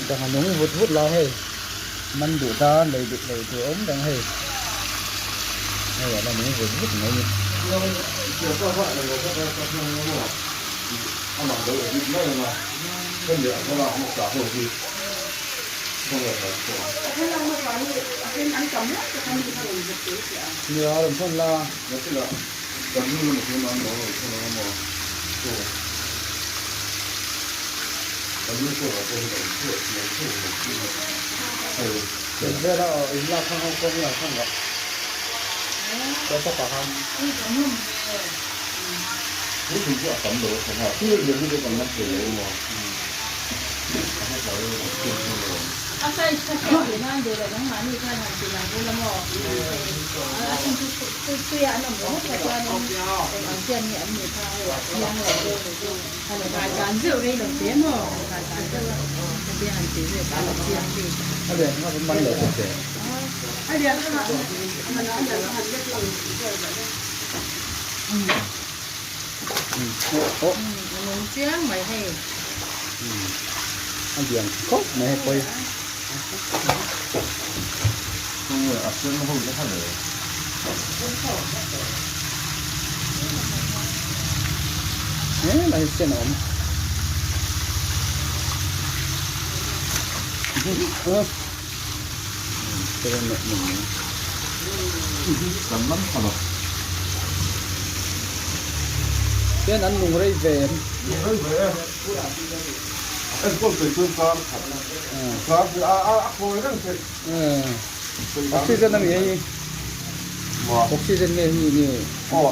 Sangha nung vut vut lai hei man duh ta lei duh lei tur awm reng hei hei a la nung vut vut mai a ni. Nia a rawn thawn la. Vel a in lak kha ho pawh nge a thawn loh. WhatsApp ah khan. A size kha hriat theih nan duh loh nangmahni khan han ti lang bul a maw? A chhan chu tuia an awm ringawt kha chuanin eng ang chian nge an nih kha hei a chiang lo deuh ni chu han kai tan zeuh rei lo te maw han kai tan zeuh a hetia han tih vel khan a chiang bik. A lian kha man lo che che. A lian kha a man a lian kha han lek lang vel zel e. A nung chiang mai hei. A lian khawp mai hei pawi. He lai hi sen a awm. Hian an nung rei ve em? Nung rei ve e. Enkawl thei chuan kar khat. Kar hi a a khawi reng theih. Oxygen ami hei. Oxygen nge hi nge? Aw.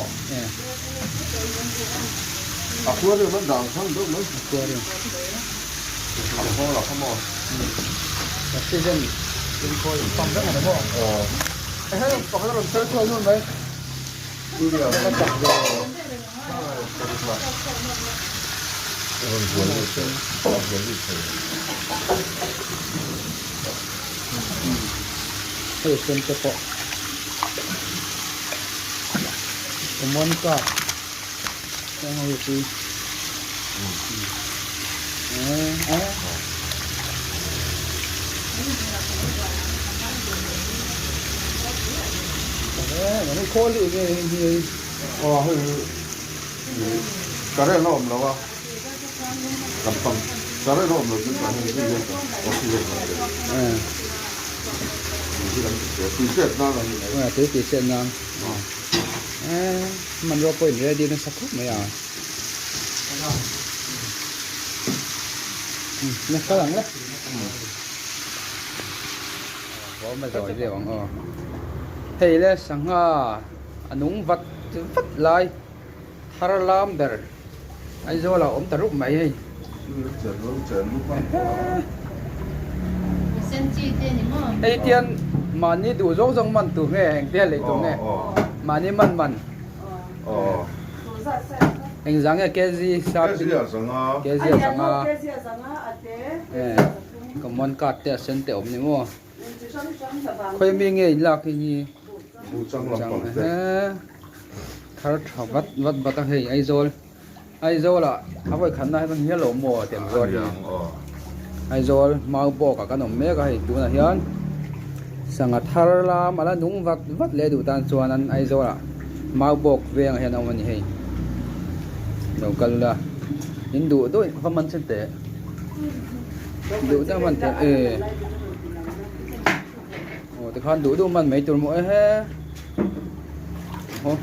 Aquarium an dah ang deuh mai. Aquarium. A khawl a kha maw? Oxygen pump vek a ni maw? Aw. Hei pakhat a rawn ser chhuak nual mai. Ka chak ve. Hei sen te pawh common card. Current a awm lo a, kan pump current a awm lo chu kan hei hei hian kan oxygen kan pe tui hi kan ti chhe tui chet nan a ni mai. Tui tih chet nan. Hmanrua pawh in ready nasa khawp mai a. Na kal ang le. Awm a zawi deuh ang aw. Hei le sangha a nung vat vat lai thar lam ber Aizawl ah a awm ta rup mai hei. Hei tian mahni duh zawng zawng man tur nge engtia lei tur nge mahni man man engzah nge kg sap in kg a zanga common card te a sen te a awm ni maw khawi mi nge in lak hi hi thar tha vat vat vat a hei Aizawl. Aizawl ah a vawi khatna hi hian lo maw tiang zuar hi Aizawl mau bawk ah kan awm mek a hei tunah hian sangha thar lam a la nung vat vat leh duh tan chuan an Aizawl ah mau bawk veng ah hian a awm a ni hei lo kal ula in duh duh va man chin teh duh deuh man teh e aw tikhan duh duh man mai tur maw e he. Aw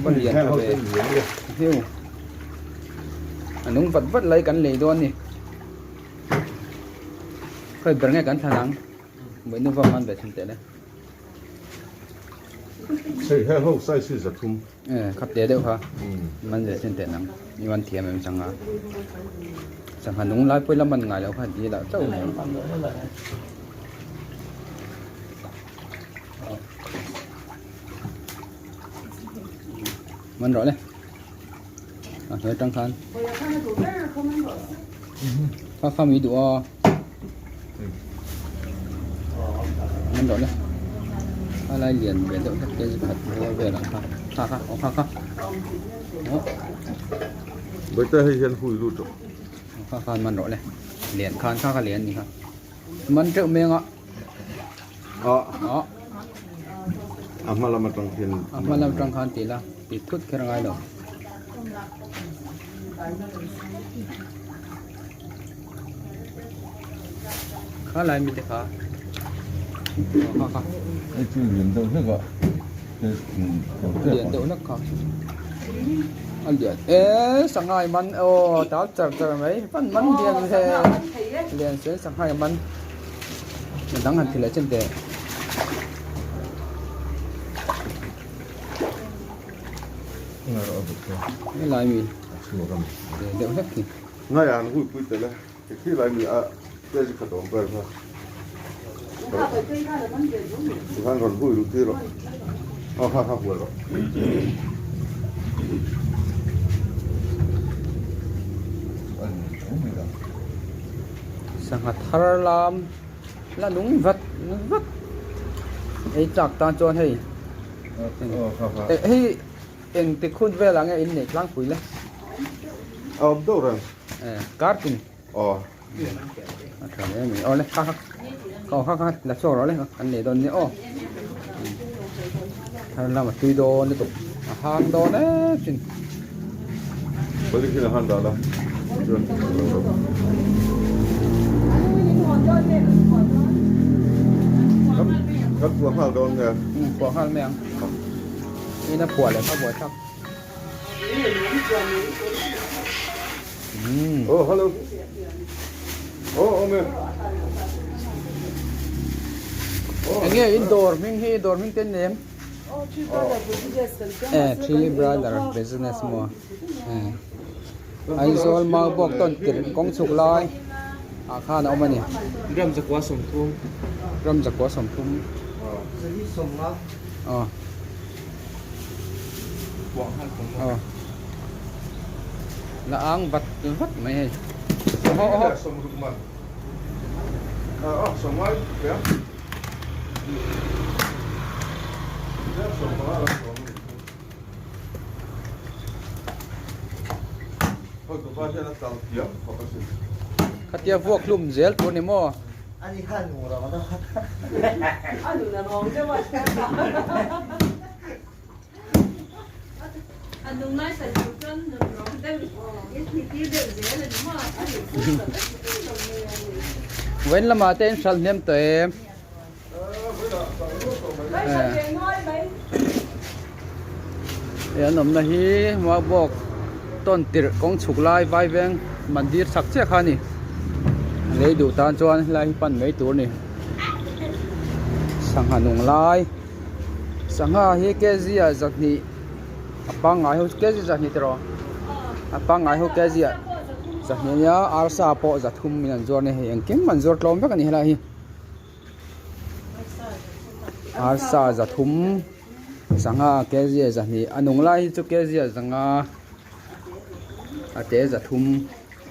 va lian tha ve heu a nung vat vat lai kan lei dawn a ni khawi ber nge kan thlan ang vawiin nu vang an ve thin teh le hei he ho size hi zathum e khat te deuh kha man ve thin teh nang i man thiam em sangha sangha nung lai pawh ila man ngai loh kha dil ah chauh Man rawh le. A hnuai tang khan. Kha kha mi duh a. Man rawh le. A lai lian ve deuh hlek kg khat bawr vel ang kha. Kha kha aw kha kha. Aw. Bawihtei hei hian hui lut rawh. Aw kha khan man rawh le. Lian khan kha kha lian ni kha. Man teuh meng a. A. A. A hma lam atang hian. A hma lam atang khan ti la. Ti thut kher ngai lo. Kha lai mi te kha. Kha kha. Hei chu lian deuh hlek a. Lian deuh hlek kha. A lian e sanghai man aw tal char char mai pan man lian he lian se sanghai man dang han thil leh chin teh. Helai mi deuh hlek hi. Ngai an hui pui tel e. Khi lai mi a kg khat awm vel kha. Tikhan rawn hui lut tir rawh. Aw kha kha hual rawh. Sangha thar lam la nung vat vat ei chak tan chuan hei hei Engtik hun velah nge in neih tlangpui le? A awm deuh reng. Eh, kar tin. Aw. A tha hle mai. Aw le, kha kha. Aw kha kha la chhuak rawh le, kan nei dawn nia aw. Thar lam a tui dawn lutuk. A hang dawn em chin. Bali khi la han dah la. Chuan Kan puah nghal dawn nge? Puah nghal mai ang. Ina phuah leh kha buai thlak. Oh hello. Oh awm e. Enge in dawr hming hi dawr hming te an nei em? Eh three brother business maw eh Aizawl Maubawk tawn tirh kawng chhuk lai ah khan a awm a ni. Ram zakua sawmthum. Ram zakua sawmthum. Aw. Aw. La ang vat vat mai hei. Aw aw. Khatia vuak hlum zel tur ni maw? Vawiin lamah te in hralh hnem tawh em? He an awmna hi Maubawk tawn tirh kawng chhuk lai Vaiveng mandir chhak chiah kha a ni. Lei duh tan chuan helai hi pan mai tur a ni. Sangha nung lai sangha hi kg ah zahnih a pangngai ho kg zahnih tiraw a pangngai ho kg ah zahnih a nia arsa pawh zathum in an zuar a ni hei engkim an zuar tlawm vek a ni helai hi. Arsa zathum sangha kg zahnih a nung lai hi chu kg zanga a te zathum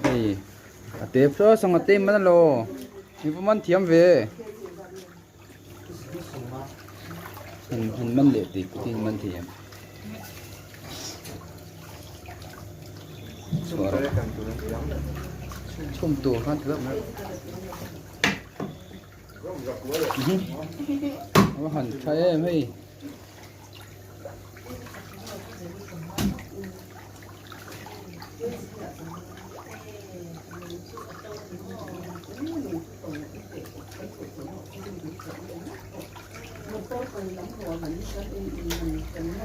hei a te saw sangha te man alo mi pawh man thiam ve han man leh tih tin man thei em chhum tur khan ti vek mai. A va han tha em hei.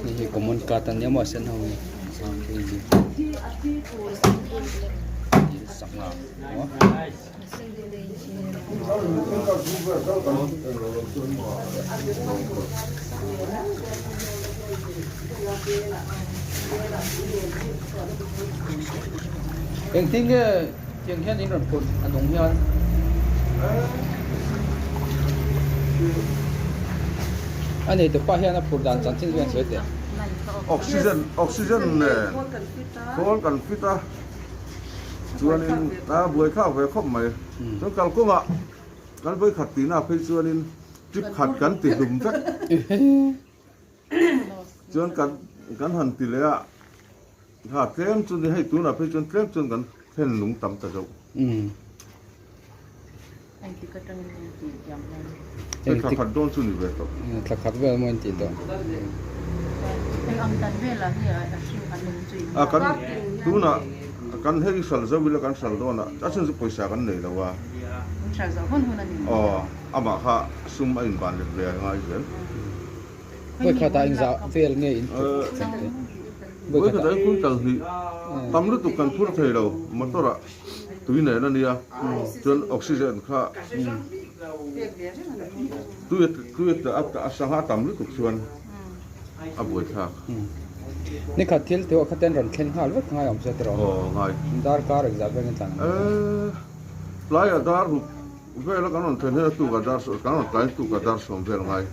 Hei hi common card a nia maw sen ho hi sangha aw. Engtin nge tiang hian in rawn phurh a nung hian? A nei tawpa hian a phurh dan chanchin chu an sawi teh. Oxygen oxygen nen khawl kan fit a. Chuanin a buai thlak ve khawp mai. Chuan kalkawngah Kan vawi khat tihna phei chuanin trip khat kan ti hlum vek. Chuan kan kan han ti leh a, ha tlem chu ni hei tunah phei chuan tlem chuan kan thlen lung tam ta deuh. Hei thla khat dawn chu ni ve tawh. Thla khat vel maw in tih tawh. A kan tunah kan hei hral zo ila kan hral dawn a, a chhan chu pawisa kan nei lo a. Aw amah kha sum a inban let ve a ngai zel. Vawi khatah engzah vel nge in phur thei? Vawi khatah in quintal hnih tam lutuk kan phur thei lo motor ah. Tui nen a nia, chuan oxygen kha tui tui a sangha tam lutuk chuan a buai thlak. Nikhat thil thu ah khaten rawn thlen nghal vek ngai awm se tiraw? Aw ngai. Darkar engzah vel nge tlan ang? Eee tlai a dar ruk vel a kan rawn thlen hian a tuk a dar kan rawn tlai tuk a dar sawm vel ngai.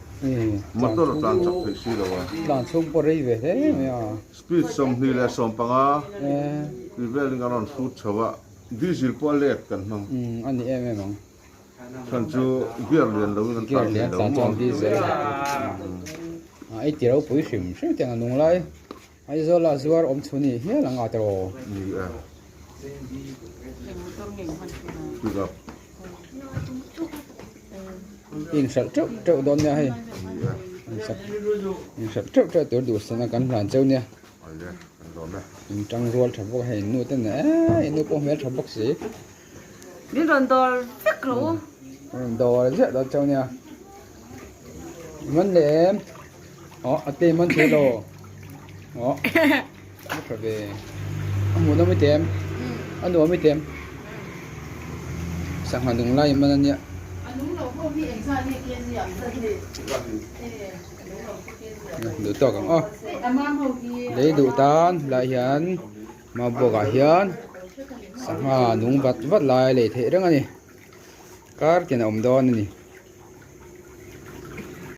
Motor a tlan chak theih si lo a. Tlan chhung pawh rei ve hle mai a. Speed 25 tih velin kan rawn hrut chho a, diesel pawh a let kan hmang. Umm a ni em em ang. Chhan chu gear lian lo in an tlan thei lo maw. Diesel a ei ti ropui hrim hrim tiang a nung lai Aizawl ah zuar awm chhun i hial ang a tiraw. Ni e. Pick up. In hralh teuh teuh dawn nia hei. In hralh teuh teuh tur duhsana kan hlan cheu nia. In tang rual tha bawk hei nu te nen eee nu pawh hmel tha bawk si. Min rawn dawr vek lo. Rawn dawr ziah dawn cheu nia. Man leh em. Aw a te man thei lo. Aw a tha ve. A hmuh nawm i ti em? A nuam i ti em? Sangha nung lai man a nia. Duh tawk ang aw. Lei duh tan helai hian Maubawk ah hian sangha nung vat vat lai lei theih reng a ni. Kar tin a awm dawn a ni.